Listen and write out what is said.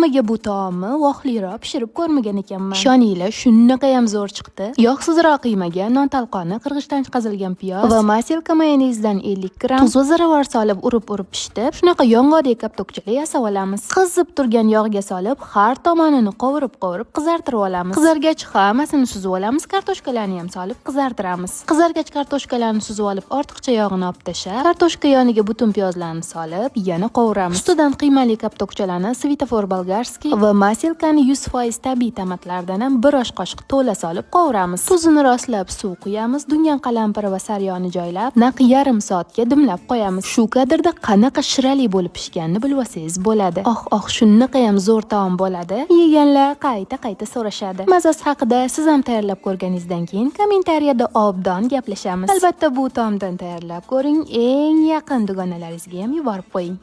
Nimaga bu taomni vohliroq pishirib ko'rmagan ekanman? Ishoninglar, shunaqa ham zo'r chiqdi. Yog'sizroq qiymaga non talqoni, qirg'ichdan chiqazilgan piyoz va masilka mayonezdan 50 gramm, tuz va ziravor solib urib-urib pishitib, shunaqa yong'oqdek koptokchalar yasab olamiz. Qizib turgan yog'ga solib, har tomonini qovurib-qovurib qizartirib olamiz. Qizargach hammasini suzib olamiz, kartoshkalarni ham solib qizartiramiz. Qizargach kartoshkalarni suzib olib, ortiqcha yog'ini olib tashlab, kartoshka yoniga butun piyozlarni solib, yana qovuramiz. Ustidan qiymali koptokchalarni "Svetofor болгарский" va masilkani 100% tabiiy tomatlardan ham bir osh qoshiq to'la solib qovuramiz. Tuzini rostlab suv quyamiz, dungan qalampiri va saryog'ni joylab, naq yarim soatga dimlab qo'yamiz. Shu kadrda qanaqa shirali bo'lib pishganini bilib olsangiz bo'ladi. Oh, oh, shunaqa ham zo'r taom bo'ladi. Yeganlar qayta-qayta so'rashadi. Mazasi haqida siz ham tayyorlab ko'rganingizdan keyin kommentariyada obdon gaplashamiz. Albatta bu taomdan tayyorlab ko'ring, eng yaqin dugonalaringizga ham yuborib qo'ying.